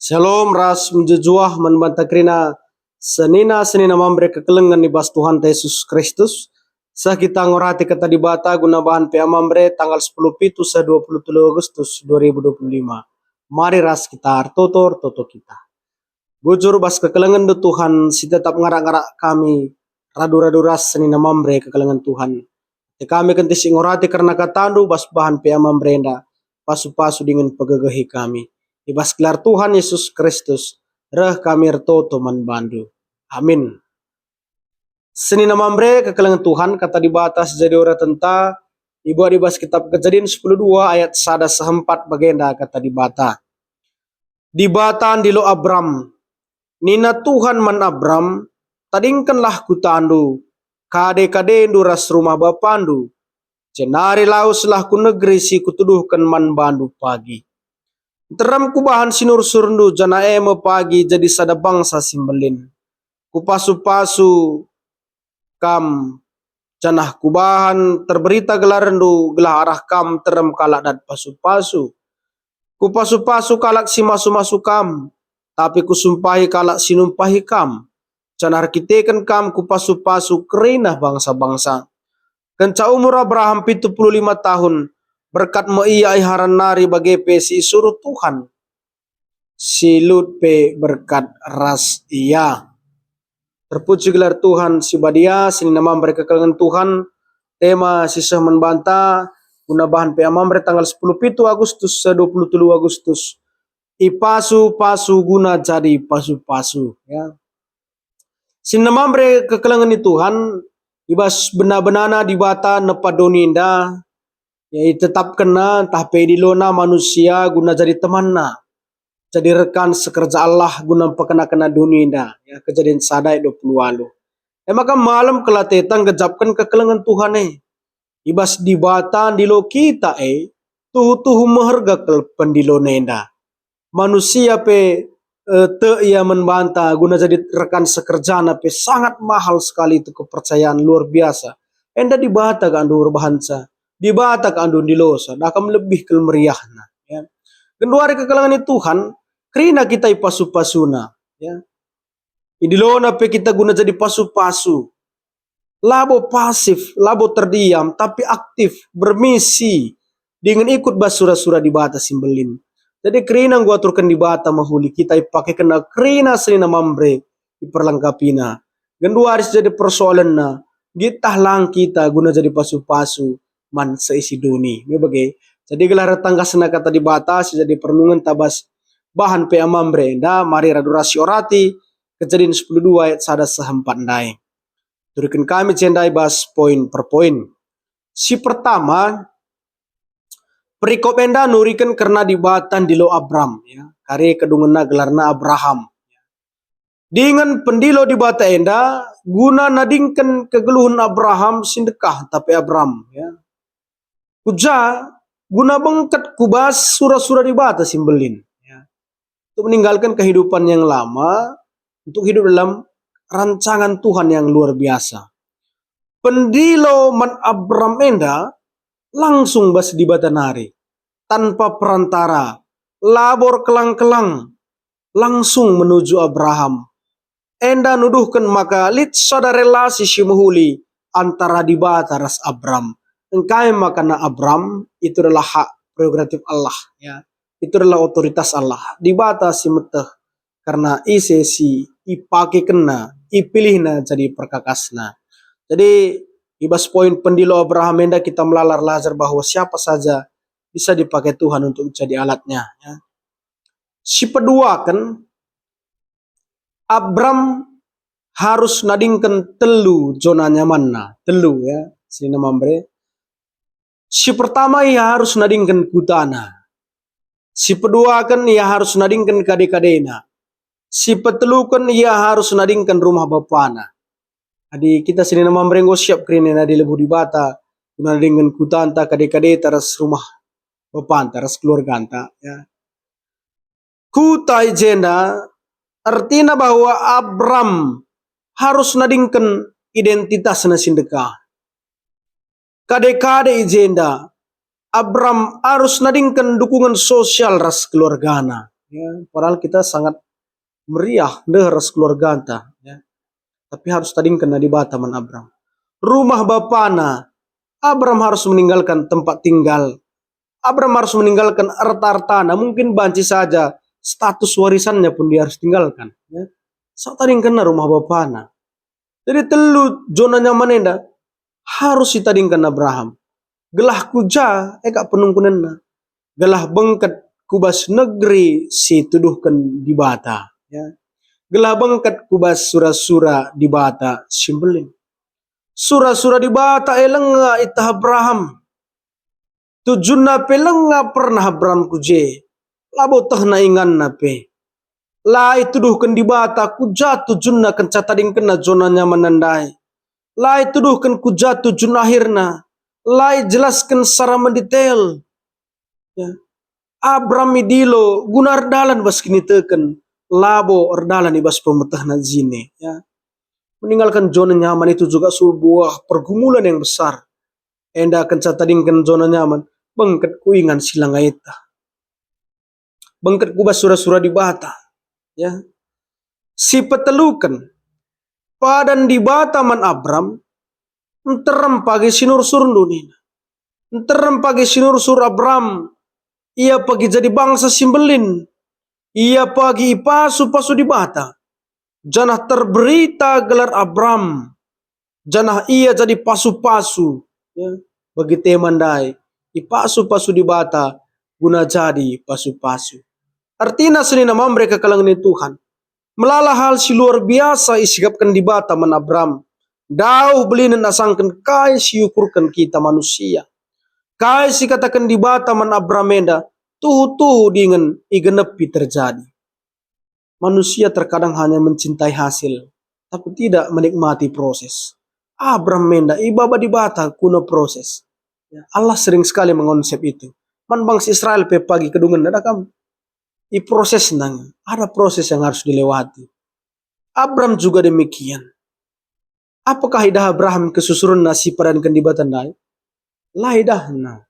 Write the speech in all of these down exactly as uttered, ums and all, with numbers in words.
Shalom ras mejuah-juah man banta kerina senina-senina Mamre kekelengen i bas Tuhanta Yesus Kristus. Seh kita ngorati Kata Dibata guna bahan P A Mamre tanggal sepuluh pitu seh dua puluh telu Agustus dua ribu dua puluh lima. Mari ras kita ertoto-ertoto kita. Bujur bas kekelengenndu Tuhan si tetap ngarak-ngarak kami, radu-radu ras senina Mamre kekelengen Tuhan. Ate kami kentisik ngorati kerna KataNdu bas bahan P A Mamre enda, pasu-pasu dingen pegegehi kami. I bas gelar Tuhan Yesus Kristus, reh kami ertoto man baNdu. Amin. Senina Mamre kekelengen Tuhan, Kata Dibata si jadi oratenta ibuat i bas Kitab Kejadin sepuluh dua ayat sada seh empat bagenda Kata Dibata. Dibata ndilo Abram. Nina Tuhan man Abram, "Tadingkenlah kutandu, kade-kadendu ras rumah bapandu, jenari laweslah ku negeri si kutuduhken man bandu pagi. Nterem kubahan sinursurndu, janah e me pagi jadi sada bangsa si mbelin. Kupasu-pasu kam, janah kubahan terberita gelarndu, gelah arah kam nterem kalak dat pasu-pasu. Kupasu-pasu kalak si masu-masu kam, tapi kusumpahi kalak si numpahi kam, janah erkiteken kam kupasu-pasu kerina bangsa-bangsa." Kenca umur Abraham pitu puluh lima tahun, berkat me ia i Haran nari bage pe si isuruh Tuhan si Lut pe berkat ras ia. Terpuji gelar Tuhan si badia, senina Mamre kekelengen Tuhan, tema si seh man banta guna bahan P A Mamre tanggal sepuluh pitu Agustus seh dua puluh telu Agustus. Ipasu-pasu guna jadi pasu-pasu, ya. Senina Mamre kekelengen Tuhan, i bas bena-benana Dibata nepa doni enda, ya, itetapkenNa ntah pe idilona manusia guna jadi temanNa, jadi rekan sekerja Allah guna mpekena-kena doni enda, ya, Kejadin sada ayat dua puluh waluh. E maka malem kal ateta nggejapken kekelengen Tuhan e. I bas Dibata ndilo kita e, tuhu-tuhu meherga kal pendilona enda. Manusia pe, eh, tek ia man banta guna jadi rekan sekerjana pe sangat mahal sekali itu kepercayaan luar biasa. Enda Dibata kal ndu erbahanca, Dibata kal ndu ndilosa, dah kam lebih kal meriahna, ya. Genduari kekelengen Tuhan, kerina kita ipasu-pasuNa, ya. Idilona pe kita guna jadi pasu-pasu. Labo pasif, labo terdiam, tapi aktif, bermisi, dingen ikut bas sura-sura Dibata si mbelin. Jadi kerina enggo aturken Dibata mehuli kita ipakekenNa kerina senina Mamre iperlengkapiNa. Genduari si jadi persoalenna, nggit tah lang kita guna jadi pasu-pasu man seisi doni. Me bage. Jadi gelah ertangkasna Kata Dibata si jadi perenungenta bas bahan P A Mamre enda, mari radu ras siorati Kejadin sepuluh dua ayat sada seh empat ndai. Turiken kami cendai bas poin per poin. Si pertama, perikop enda nuriken kerna Dibata ndilo Abram, ya. Kari kedungenna gelarna Abraham. Dingen pendilo Dibata enda guna nadingken kegeluhen Abraham si ndekah, tapi Abram, ya. Ku ja? Guna bengket ku bas sura-sura Dibata si mbelin, ya. Untuk meninggalkan kehidupan yang lama, untuk hidup dalam rancangan Tuhan yang luar biasa. Pendilo man Abram enda langsung bas Dibata nari, tanpa perantara, labo erkelang-kelang, langsung menuju Abraham. Enda nuduhken maka lit sada relasi si mehuli antara Dibata ras Abram. Engkai maka na Abram itu adalah hak prerogatif Allah, ya. Itu adalah otoritas Allah. Dibata si meteh, karena ise si ipakekenNa, ipilihNa jadi perkakasNa. Jadi, i bas poin pendilo Abraham enda kita melala erlajar bahwa siapa saja bisa dipakai Tuhan untuk jadi alatnya, ya. Si peduaken, Abram harus nadingken telu zona nyamanna, telu, ya, senina Mamre. Si pertama, ia harus nadingken kutana. Si peduaken, ia harus nadingken kade-kadena. Si peteluken, ia harus nadingken rumah bapana. Adi kita senina Mamre enggo siap kerina adi lebuh Dibata guna nadingken kutanta, kade-kadeta ras rumah bapanta ras keluarganta, ya. Kuta i jenda ertina bahwa Abram harus nadingken identitasna si ndekah. Kade-kade i jenda, Abram arus nadingken dukungen sosial ras keluargana. Ya, padahal kita sangat meriah ndeher ras keluarganta, ya. Tapi harus tadingkenna Dibata man Abram. Rumah bapana, Abram harus meninggalkan tempat tinggal. Abram harus meninggalkan erta-ertana, mungkin banci saja status warisannya pun dia harus tinggalkan, ya. Sa tadingkenna rumah bapana. Jadi telu jona nyaman enda harus itadingken Abraham. Gelah ku ja e kap penungkunenna. Gelah bengket ku bas negeri si tuduhken Dibata, ya. Gelah bengket ku bas sura-sura Dibata si mbelin. Sura-sura Dibata e langa iteh Abraham. Tujunna pe langa pernah Abraham ku je, labo tehna inganna pe. La ituduhken Dibata ku ja tujunna kenca tadingkenna jona nyaman ndai. La ituduhken ku ja tujun akhirna. La ijelasken secara mendetail. Ya. Abram idilo guna erdalan bas kiniteken, labo erdalan i bas pemetehna jine. Ya. Meninggalkan jona nyaman itu juga sebuah pergumulan yang besar. Enda kenca tadingken jona nyaman, bengket ku ingan si langa iteh. Bengket ku bas sura-sura Dibata. Ya. Si peteluken, padan Dibata man Abram, nterem pagi sinursurndu nina. Nterem pagi sinursur Abram, ia pagi jadi bangsa si mbelin. Ia pagi ipasu-pasu Dibata, janah terberita gelar Abram, janah ia jadi pasu-pasu, ya, bagi tema ndai, ipasu-pasu Dibata guna jadi pasu-pasu. Ertina senina Mamre kekelengen ni Tuhan, melala hal si luar biasa isikapken Dibata man Abram, dauh belinen asangken kai si iukurken kita manusia. Kai si kataken Dibata man Abram enda tuhu-tuhu dingen igenepi terjadi. Manusia terkadang hanya mencintai hasil, tapi tidak menikmati proses. Abram enda ibaba Dibata guna proses. Ya, Allah sering sekali mengonsep itu. Man bangsa Israel pe pagi kedungen, ada kam. I proses nang, ada proses yang harus dilewati. Abram juga demikian. Apakah idah Abraham kesusurenna si padanken Dibata ndai? La idahna.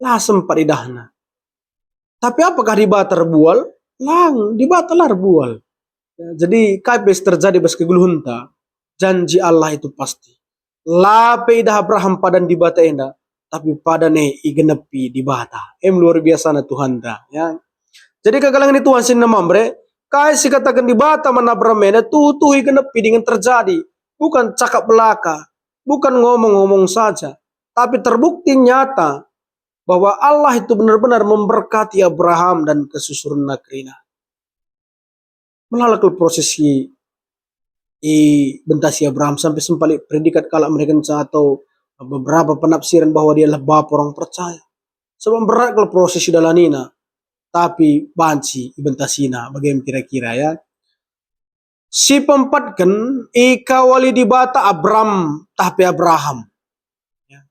La sempat idahna. Tapi apakah Dibata erbual? Lang, Dibata la erbual. Ya, jadi kai pe si terjadi bas kegeluhenta, janji Allah itu pasti. La pe idah Abraham padan Dibata enda, tapi padan e igenepi Dibata. Em luar biasana Tuhanta, ya. Jadi kekelengen ni Tuhan senina Mamre, kai si kataken Dibata man Abraham enda tuhu-tuhu igenepi dingen terjadi. Bukan cakap belaka, bukan ngomong-ngomong saja, tapi terbukti nyata bahwa Allah itu benar-benar memberkati Abraham dan kesusurenna kerina. Melala kal proses si ibentasi Abraham sampai sempat lit predikat kalak merekenca atau beberapa penafsiran bahwa dia adalah bapa orang percaya. Sebab berat kal proses si dalanina, tapi banci ibentasina, bage me kira-kira, ya. Si peempatken, ikawali Dibata Abram, tah pe Abraham. Ya.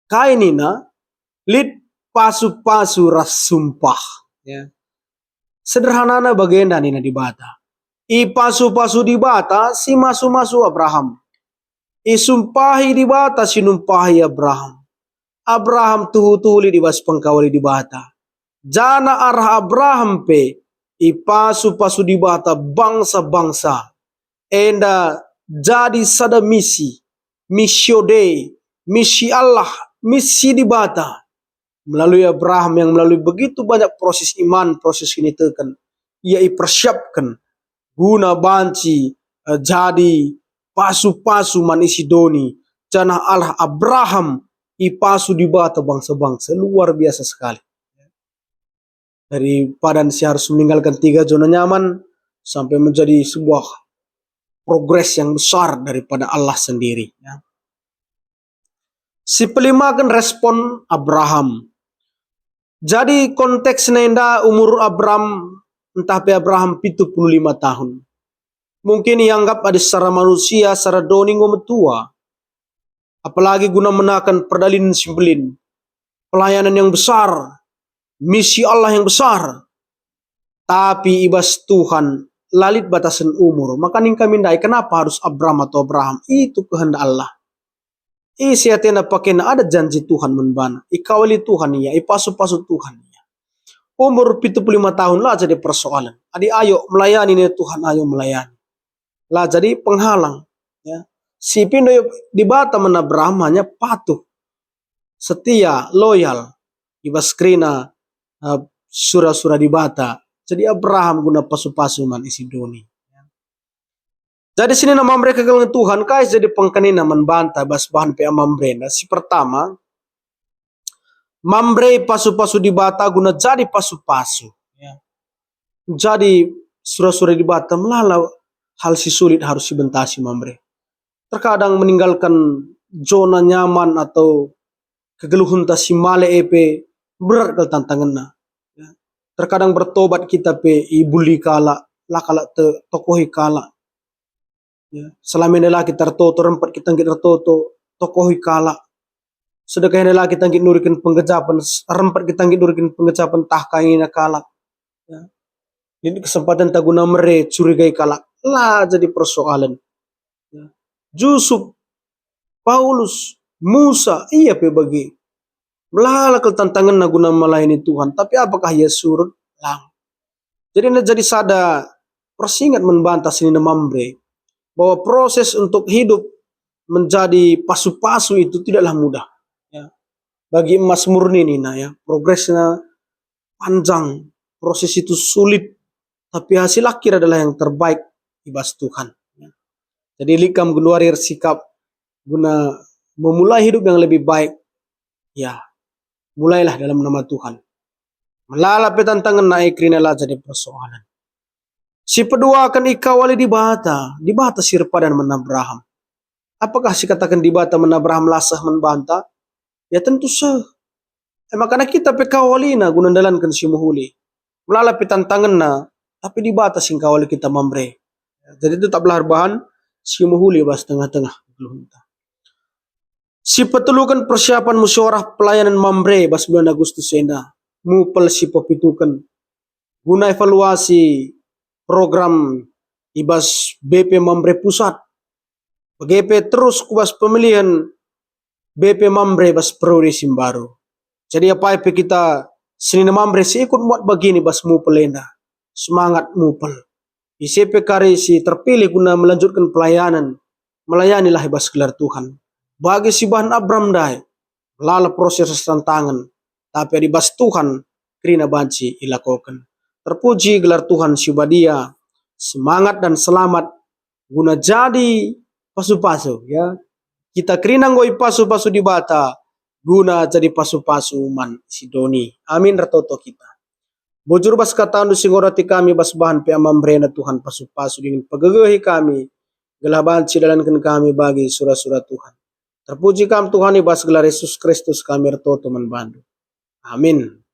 Kai nina? Lit pasu-pasu ras sumpah. Ya. Sederhanana bagenda nina Dibata. Ipasu-pasu Dibata si masu-masu Abraham. Isumpahi Dibata si numpahi Abraham. Abraham tuhu-tuhu lit i bas pengkawali Dibata. Janah arah Abraham pe ipasu-pasu Dibata bangsa-bangsa. Enda jadi sada misi, missio Dei, misi Allah, misi Dibata. Melalui Abraham yang melalui begitu banyak proses iman, proses kiniteken, ia ipersiapken guna banci, eh, jadi pasu-pasu man isi doni, janah arah Abraham ipasu Dibata bangsa-bangsa. Luar biasa sekali. Dari padan si harus meninggalkan tiga zona nyaman sampai menjadi sebuah progres yang besar daripada Allah sendiri, ya. Si pelimaken respon Abraham. Jadi konteksna enda umur Abram ntah pe Abraham pitu puluh lima tahun. Mungkin ianggap adi secara manusia, secara doni enggo metua. Apalagi guna menaken perdalin si mbelin, pelayanan yang besar, misi Allah yang besar. Tapi i bas Tuhan la lit batasen umur. Maka nina kami ndai, kenapa harus Abram atau Abraham? Itu kehendak Allah. Isi atena pakena ada janji Tuhan man bana. Ikawali Tuhan ia, ipasu-pasu Tuhan ia. Umur pitu puluh lima tahun la jadi persoalan. Adi ayo melayani nina Tuhan, ayo melayani. La jadi penghalang. Ya. Si ipindo Dibata man Abraham hanya patuh, setia, loyal i bas kerina, eh, sura-sura Dibata. Jadi Abraham guna pasu-pasu man isi doni. Jadi senina Mamre kekelengen Tuhan, kai si jadi pengkenina man banta bas bahan P A Mamre enda? Si pertama, Mamre pasu-pasu Dibata guna jadi pasu-pasu. Ya. Jadi sura-sura Dibata melala hal si sulit harus sibentasi Mamre. Terkadang meninggalkan zona nyaman atau kegeluhenta si male e pe berat kal tantangenna. Ya. Terkadang bertobat kita pe ibuli kalak, la kalak te-, tokohi kalak. Ya. Selama enda la kita ertoto, rempet kita nggit ertoto, tokohi kalak. Sedekah enda la kita nggit nuriken penggejapen, rempet kita nggit nuriken penggejapen, tah ka ngina kalak. Ya. Lit kesempatenta guna mere, curigai kalak. La jadi persoalen. Ya. Jusup, Paulus, Musa, ia pe bage. Melala kal tantangenna guna melayani Tuhan, tapi apakah ia surut? Lang. Jadi enda jadi sada persinget man banta senina Mamre, bahwa proses untuk hidup menjadi pasu-pasu itu tidaklah mudah. Ya. Bagi emas murni nina, ya, progresnya panjang, proses itu sulit, tapi hasil akhir adalah yang terbaik i bas Tuhan. Jadi lit kam genduari ersikap guna memulai hidup yang lebih baik, ya, mulailah dalam nama Tuhan. Melala pe tantangenna e kerina la jadi persoalan. Si peduaken ikawali Dibata, Dibata si erpadan man Abraham. Apakah si kataken Dibata man Abraham la seh man banta? Ya tentu seh. E maka kita pe kawalina guna ndalanken si mehuli. Melala pe tantangenna, tapi Dibata si ngkawali kita Mamre. Jadi tetaplah erbahan si mehuli bas tengah-tengah kegeluhenta. Si peteluken persiapan musyawarah pelayanan Mamre bas bulan Agustus enda. Mupel si pepituken guna evaluasi program i bas B P Mamre Pusat. Bage pe terus ku bas pemilihen B P Mamre bas periode si mbaru. Jadi apai pe kita senina Mamre si ikut muat bagin i bas mupel enda. Semangat mupel. Ise pe kari si terpilih guna melanjutken pelayanen, melayanilah i bas gelar Tuhan. Bagi si bahan Abram ndai, melala proses ras tantangen, tapi adi bas Tuhan, kerina banci ilakoken. Terpuji gelar Tuhan si badia, semangat dan selamat guna jadi pasu-pasu, ya. Kita kerina enggo ipasu-pasu Dibata guna jadi pasu-pasu man si doni. Amin, ertoto kita. Bujur bas kataNdu si ngorati kami bas bahan P A Mamre enda Tuhan, pasu-pasu dingen pegegehi kami, gelah banci dalanken kami bagi sura-sura Tuhan. Terpuji Kam Tuhan, i bas gelar Yesus Kristus kami ertoto man baNdu. Amin.